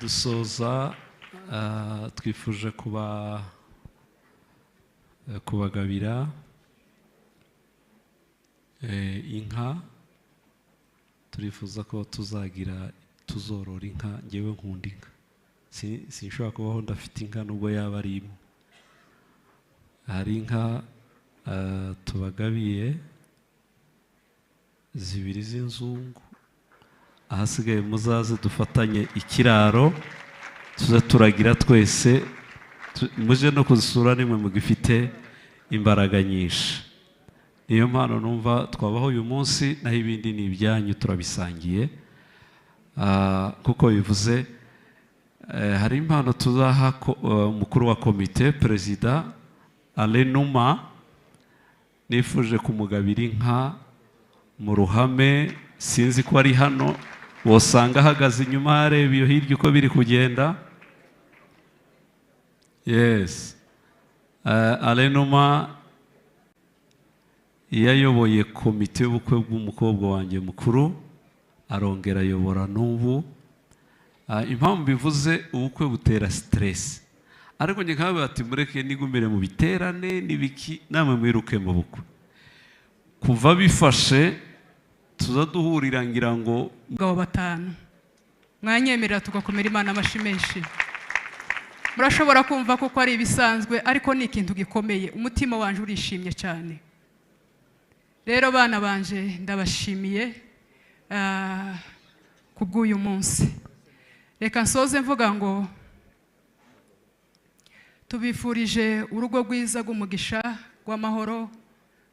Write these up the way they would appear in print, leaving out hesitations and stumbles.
Dusoza, twifuje kubagabira inka. Turifuza ko tuzagira, tuzorora inka. Ngewe nkunda inka, sinshobora kubaho ndafite inka nubwo yaba ari imwe. Hari inka tubagabiye zibiri z'inzungu, ahasigaye muzaze dufatanye ikiraro, tuze turagira twese, muje no kuzisura nimwe mugifite imbaraga nyinshi. Niyo mpano numva twabaho uyu munsi, naho ibindi ni ibyanyu, turabisangiye. Kuko bivuze, hari impano tuzaha umukuru wa komite, Perezida Alenuma. Nifuje kumugabira inka mu ruhame. Sinzi ko ari hano, wosanga ahagaze inyuma areba iyo hirya uko biri kugenda. Yes, Alenuma yayoboye komite y'ubukwe bw'umukobwa wanjye mukuru, arongera ayobora n'ubu. Impamvu bivuze, ubukwe butera stress, ariko njye nkabaye ati mureke nigumire mu biterane n'ibiki, namwe mwiruke mu bukwe. Kuva bifashe tuza duhurira, ngira ngo Abagabo batanu, mwanyemerera tugakomera Imana amashyi menshi. Murashobora kumva kuko ari ibisanzwe, ariko ni ikintu gikomeye. Umutima wanje urishimye cyane. Rero bana banje, ndabashimiye kubw'uyu munsi. Reka nsoze mvuga ngo tubifurije urugo rwiza rw'umugisha, rw'amahoro,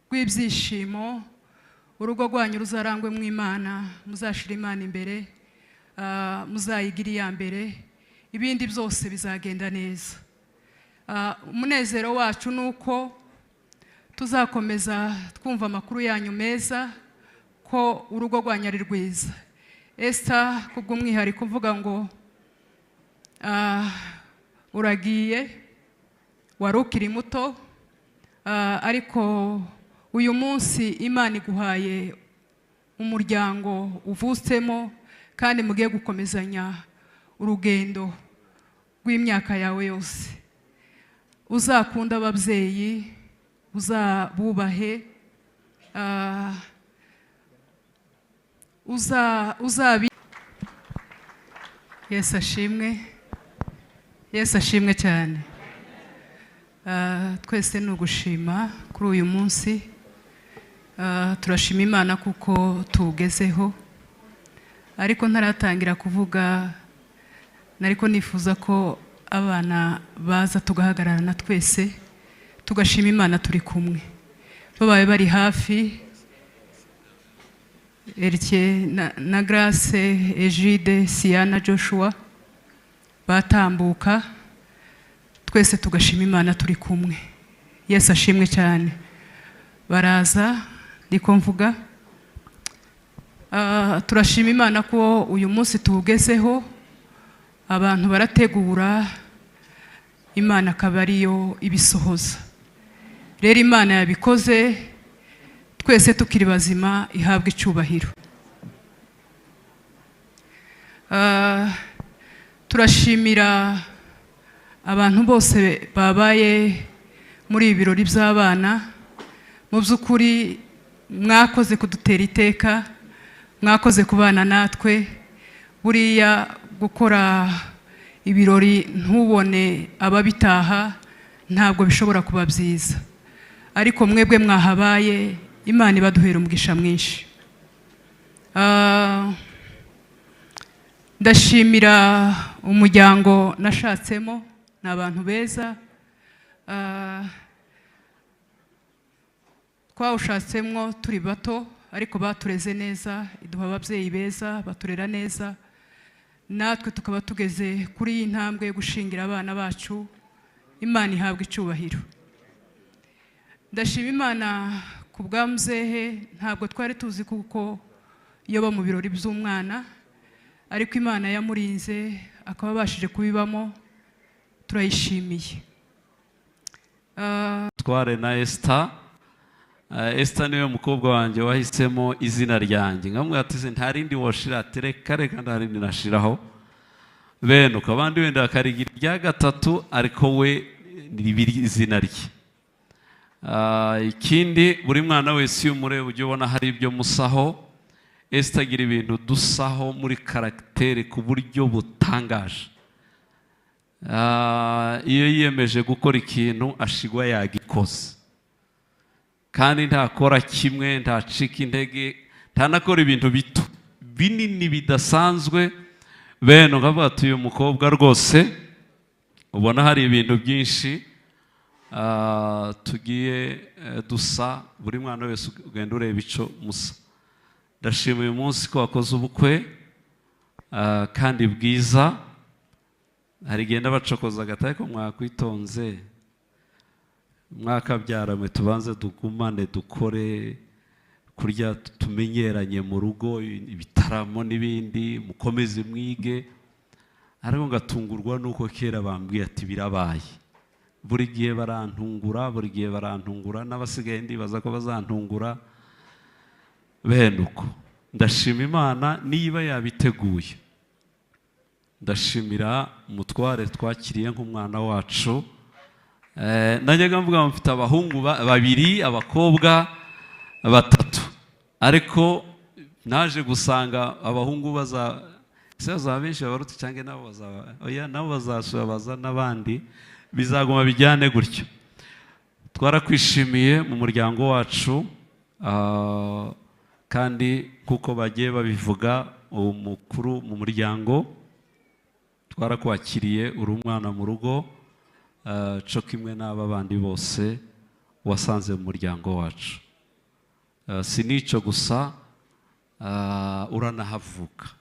rw'ibyishimo. Urugo rwanyu ruzarangwe mu Imana, muzashira Imana imbere, muzayigire iya mbere, ibindi byose bizagenda neza. Umunezero wacu ni uko tuzakomeza twumva amakuru yanyu meza, ko urugo rwanyu ari rwiza. Esther, kubw'umwihariko uvuga ngo uragiye, wari ukiri muto, ariko uyu munsi Imana iguhaye umuryango uvutsemo, kandi mugiye gukomezanya urugendo rw'imyaka yawe yose. Uzakunda ababyeyi, uzabubahe, uzabi. Yesu ashimwe, Yesu ashimwe cyane. Twese ni ugushima kuri uyu munsi. Turashima Imana kuko tuwugezeho. Ariko ntaratangira kuvuga, nariko nifuza ko abana baza tugahagararana twese, tugashima Imana turi kumwe, babaye bari hafi. Erike na Grace, Egide, Siana, Joshua, batambuka twese tugashima Imana turi kumwe. Yesu ashimwe cyane. Baraza, niko mvuga. Turashima Imana ko uyu munsi tuwugezeho. Abantu barategura, Imana akaba ariyo ibisohoza. Rero Imana yabikoze twese tukiri bazima, ihabwa icyubahiro. Turashimira abantu bose babaye muri ibi birori by'abana. Mu by'ukuri mwakoze kudutera iteka, mwakoze kubana natwe. Buriya gukora ibirori ntubone ababitaha ntabwo bishobora kuba byiza, ariko mwebwe mwahabaye, Imana ibaduhera umugisha mwinshi. Ndashimira umuryango nashatsemo, ni abantu beza. Twawushatsemwo turi bato, ariko batureze neza, iduha ababyeyi beza baturera neza, natwe tukaba tugeze kuri iyi ntambwe yo gushingira abana bacu. Imana ihabwa icyubahiro. Ndashima Imana ku bwa muzehe. Ntabwo twari tuzi kuko iyo mu birori by'umwana, ariko Imana yamurinze akaba abashije kubibamo, turayishimiye. Tware na Esther. Esther niwe mukobwa wanjye wahisemo izina ryanjye, nkamubwira ati: "Se nta rindi washira?" Ati: "Reka reka, nta rindi nashiraho." Bene uko abandi wenda bakarigira irya gatatu, ariko we ni izina rye. Ikindi, buri mwana wese iyo umureba ujya ubona hari ibyo musaho. Esther agira ibintu dusaho muri caractère ku buryo butangaje. Iyo yiyemeje gukora ikintu ashigwa yagikoze, kandi ntakora kimwe, ntacika intege, ntanakora ibintu bito, binini bidasanzwe. Bene ukavuga ati uyu mukobwa rwose ubona hari ibintu byinshi tugiye dusa. Buri mwana wese ugenda ureba icyo musa. Ndashima uyu munsi ko wakoze ubukwe kandi bwiza. Hari igihe ndabacokoza agati, ariko mwakwitonze mwakabyaranywe, tubanze dugumane dukore kurya tumenyeranye mu rugo, ibitaramo n'ibindi, mukomeze mwige. Ariko ngatungurwa nuko kera bambwiye ati birabaye. Buri gihe barantungura, buri gihe barantungura, n'abasigaye ndibaza ko bazantungura. Bene uko ndashima Imana niba yabiteguye. Ndashimira umutware twakiriye nk'umwana wacu. Najyaga mvuga ngo mfite abahungu babiri, abakobwa batatu, ariko naje gusanga abahungu baza ese bazaba benshi babarutse cyangwa nabo bazaba, oya, nabo bazasura baza n'abandi, bizaguma bijyane gutyo. Twarakwishimiye mu muryango wacu, kandi kuko bagiye babivuga, umukuru mu muryango twarakwakiriye, uri umwana mu rugo, co kimwe n'aba bandi bose wasanze mu muryango wacu. Si n'icyo gusa, uranahavuka,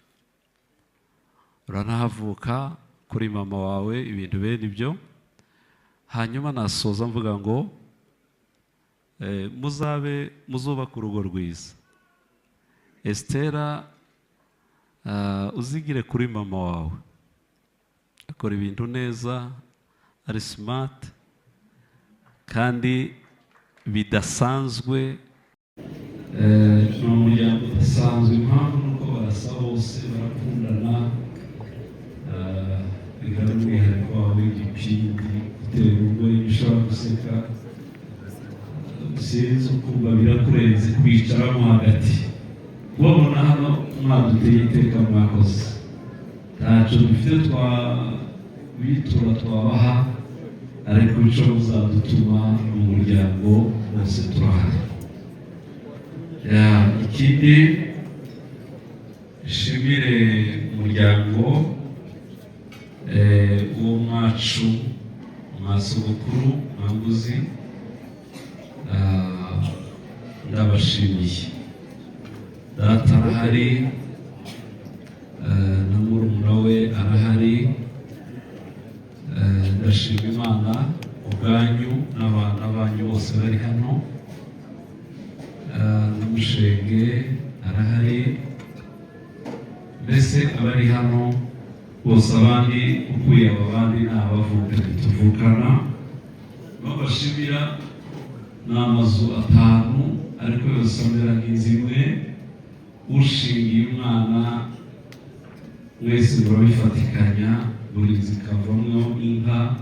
uranahavuka kuri mama wawe, ibintu bene ibyo. Hanyuma nasoza mvuga ngo muzabe muzubaka urugo rwiza. Estera, uzigire kuri mama wawe, akora ibintu neza, ari smart kandi bidasanzwe. Ni umuryango udasanzwe. Impamvu ni uko barasa bose, barakundana, bigira n'umwihariko wawe w'igipindi utera urwenya, ushobora guseka sinzi ukumva birakurenze kwicaramo hagati. Kubabona hano mwaduteye iteka, mwakoze, ntacyo dufite twabitura twabaha, ariko icyo muzadutuma mu muryango bose turahari. Ikindi, nshimire umuryango uwo mwacu mwa sogokuru mwanguzi, ndabashimiye. Data arahari, na murumuna we arahari. Ndashima Imana ubwanyu n'abana banyu bose bari hano, na Mushenge arahari, mbese abari hano bose, abandi ukuye aba bandi ni abavukanye tuvukana. Babashimira ni amazu 5 ariko yose amera nk'inzu imwe. Ushingiye umwana mwese murabifatikanya, buri nzu ikavamo inka.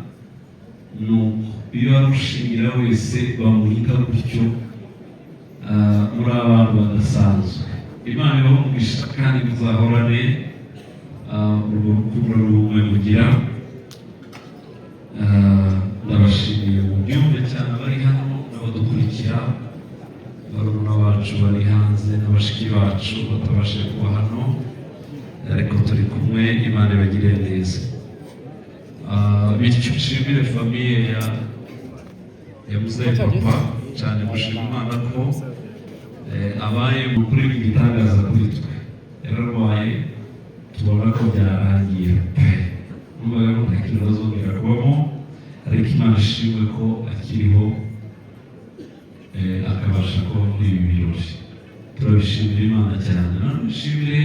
Nuko iyo ari ushingira wese bamuha inka gutyo. Muri abantu badasanzwe, Imana ibahe umugisha kandi muzahorane urwo rukundo n'ubumwe mugira. Ndabashimiye mu byumve cyane abari hano n'abadukurikira, barumuna bacu bari hanze na bashiki bacu batabashije kuba hano, ariko turi kumwe. Imana ibagirire neza. Bityo nshimire famille ya muzehe papa cyane, gushima Imana ko abaye kuri igitangaza kuri twe. Yararwaye tubona ko byarangiye pe, numvaga ko nta kintu azongera kubamo, ariko Imana ishimwe ko akiriho, akabasha kuba muri ibi birori. Turabishimira Imana cyane. Nanone nshimire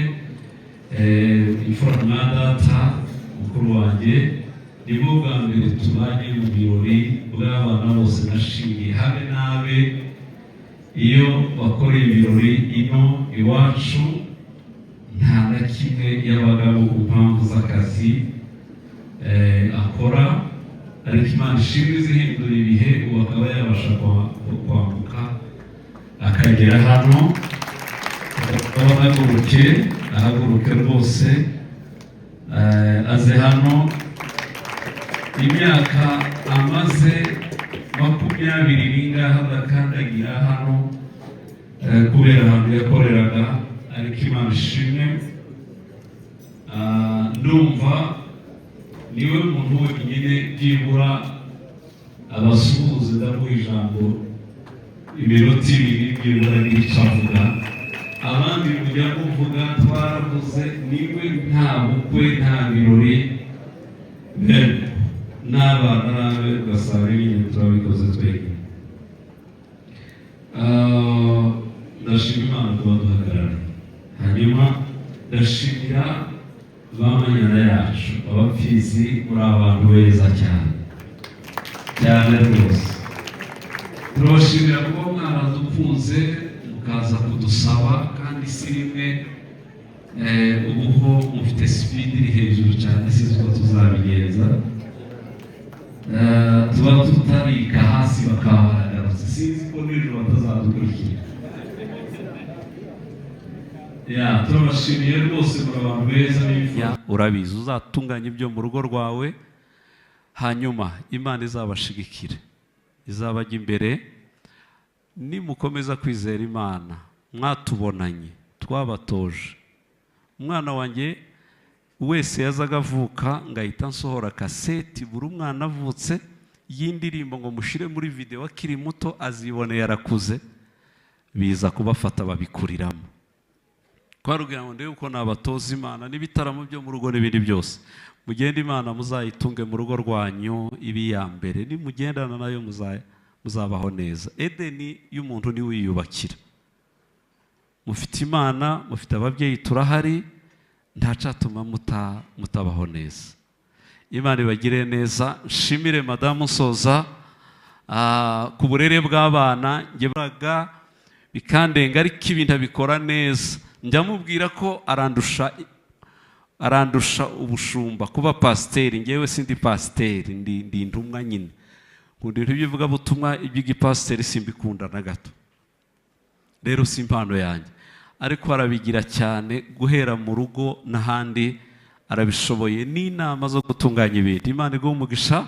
imfura mwa data, mukuru wanjye, nibwo bwa mbere tubanye mu birori bw'abana bose nashimiye. Habe n'abe iyo bakora ibirori ino iwacu. Nta na kimwe yabagamo ku mpamvu z'akazi akora, ariko Imana ishimwe izihindura ibihe, ubu akaba yabasha kwambuka akagera hano. Ahaguruke, ahaguruke rwose, aze hano. Imyaka amaze 20 n'ingahe adakandagira hano, kubera ahantu yakoreraga, ariko Imana ishimwe. Ndumva niwe muntu wenyine byibura abasuhuze. Ndamuha ijambo iminota 2 byibura n'igice avuga. Abandi mujya muvuga, twaravuze. Niwe nta bukwe, nta birori, bene n'abana nabe ugasanga nyine turabikoze twenyine. Ndashima Imana kuba duhagararanye. Hanyuma ndashimira ba manyana yacu, abapfizi. Muri abantu beza cyane cyane rwose. Turabashimira kuba mwaradukunze mukaza kudusaba, kandi si rimwe. Ubu ho mufite speed iri hejuru cyane, sinzi uko tuzabigenza. Tuba tutarika hasi bakaba baragarutse, sinzi ko nijoro batazadukurikira. Ya, turabashimiye rwose, muri abantu beza n'imfura. Urabizi, uzatunganya ibyo mu rugo rwawe, hanyuma Imana izabashigikire, izabajya imbere nimukomeza kwizera Imana. Mwatubonanye, twabatoje. Umwana wanjye wese yazaga avuka ngahita nsohora kaseti, buri umwana avutse, y'indirimbo ngo mushyire muri videwo akiri muto, aziboneye arakuze, biza kubafata babikuriramo. Twarubwira ngo ndebe uko nabatoza Imana n'ibitaramo byo mu rugo n'ibindi byose. Mugende, Imana muzayitunge mu rugo rwanyu ibi iya mbere. Nimugendana nayo muzabaho neza. Edeni y'umuntu niwe uyiyubakira. Mufite Imana, mufite ababyeyi, turahari, ntacatuma mutabaho neza. Imana ibagire neza. Nshimire madamu nsoza ku burere bw'abana. Njye buraga bikandenga, ariko ibintu abikora neza. Njya mubwira ko arandusha ubushumba, kuba pasiteri. Ngewe sindi pasiteri, ndi intumwa nyine. Nkunda ibintu by'ivugabutumwa, iby'igipasiteri simbikunda na gato, rero si impano yanjye, ariko arabigira cyane guhera mu rugo n'ahandi arabishoboye, n'inama zo gutunganya ibintu. Imana iguhe umugisha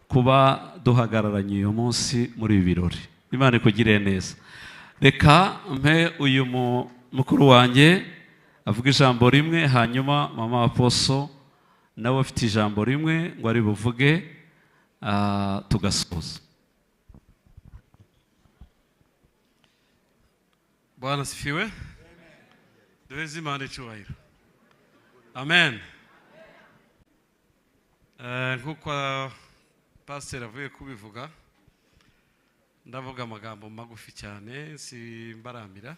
kuba duhagararanye uyu munsi muri ibi birori. Imana ikugirire neza. Reka mpe uyu mukuru wanjye avuga ijambo rimwe, hanyuma mama Apostle nawe afite ijambo rimwe ngo ari buvuge, tugasoza. Bwana sifiwe. Duheze Imana icyubahiro. Amen. Nk'uko pasiteri avuye kubivuga, ndavuga amagambo magufi cyane, simbaramira.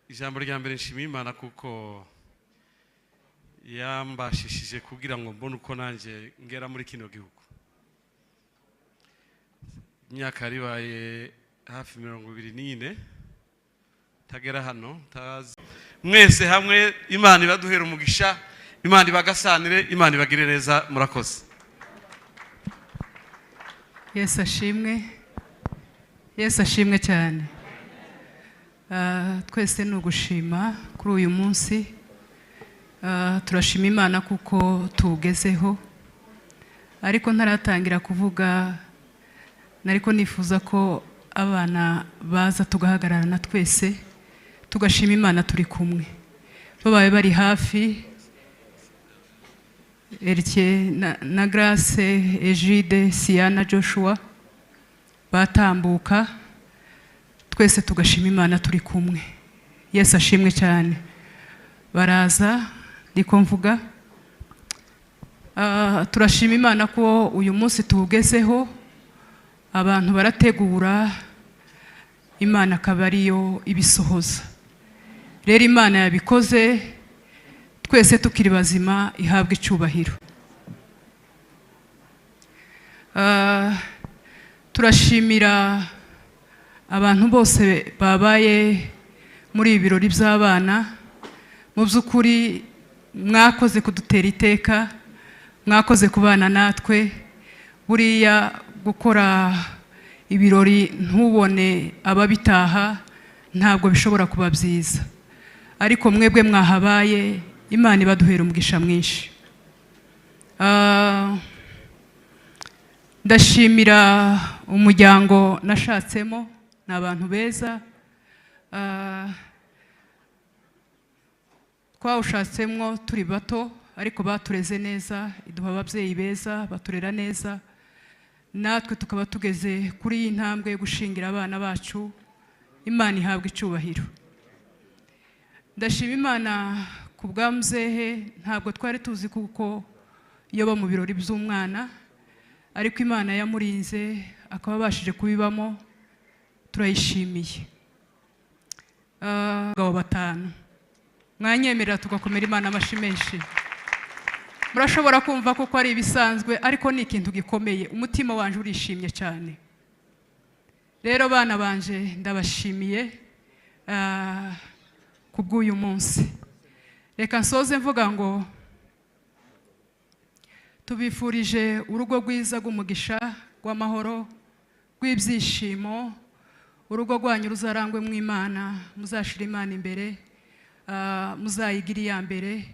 Ijambo rya mbere, nshimiye Imana kuko yambashishije kugira ngo mbone uko nanjye ngera muri kino gihugu. Imyaka yaribaye hafi 24 tagera hano tazi. Mwese hamwe Imana ibaduhera umugisha, Imana ibagasanire, Imana ibagire neza. Murakoze. Yesu ashimwe, Yesu ashimwe cyane. Twese ni ugushima kuri uyu munsi. Turashima Imana kuko tugezeho, ariko ntaratangira kuvuga nariko nifuza ko abana baza tugahagararana twese tugashima Imana turi kumwe, babaye bari hafi. Erike na Grace, Egide, Siana, Joshua batambuka, twese tugashima Imana turi kumwe. Yesu ashimwe cyane. Baraza ndiko mvuga. Turashima Imana ko uyu munsi tuwugezeho. Abantu barategura, Imana akaba ariyo ibisohoza. Rero Imana yabikoze twese tukiri bazima, ihabwe icyubahiro. Turashimira abantu bose babaye Muri ibi birori by'abana, mu by'ukuri mwakoze kudutera iteka, mwakoze kubana natwe. Buriya gukora ibirori ntubone ababitaha ntabwo bishobora kuba byiza, ariko mwebwe mwahabaye, Imana ibaduhera umugisha mwinshi. Ndashimira umuryango nashatsemo, ni abantu beza. Twawushatsemo turi bato, ariko batureze neza, iduha ababyeyi beza baturera neza, natwe tukaba tugeze kuri iyi ntambwe yo gushingira abana bacu. Imana ihabwa icyubahiro. Ndashima Imana ku bwa muzehe. Ntabwo twari tuzi kuko iyo mu birori by'umwana, ariko Imana yamurinze akaba abashije kubibamo, turayishimiye. Abagabo batanu, mwanyemerera tugakomera Imana amashyi menshi. Murashobora kumva kuko ari ibisanzwe, ariko ni ikintu gikomeye. Umutima wanje urishimye cyane. Rero bana banje, ndabashimiye ku bw'uyu munsi. Reka nsoze mvuga ngo tubifurije urugo rwiza rw'umugisha, rw'amahoro, rw'ibyishimo. Urugo rwanyu ruzarangwe mu Imana, muzashira Imana imbere, muzayigire iya mbere,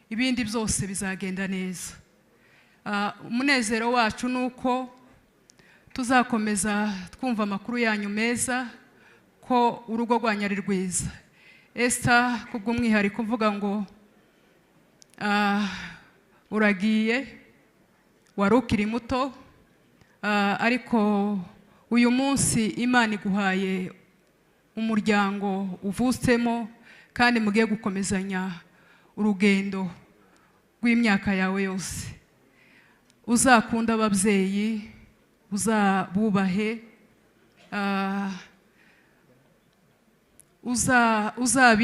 ibindi byose bizagenda neza. Umunezero wacu ni uko tuzakomeza twumva amakuru yanyu meza ko urugo rwanyu ari rwiza. Esther, kubw'umwihariko mvuga ngo uragiye, wari ukiri muto, ariko uyu munsi Imana iguhaye umuryango uvutsemo kandi mugiye gukomezanya urugendo rw'imyaka yawe yose. Uzakunda ababyeyi, uzabubahe, uzabi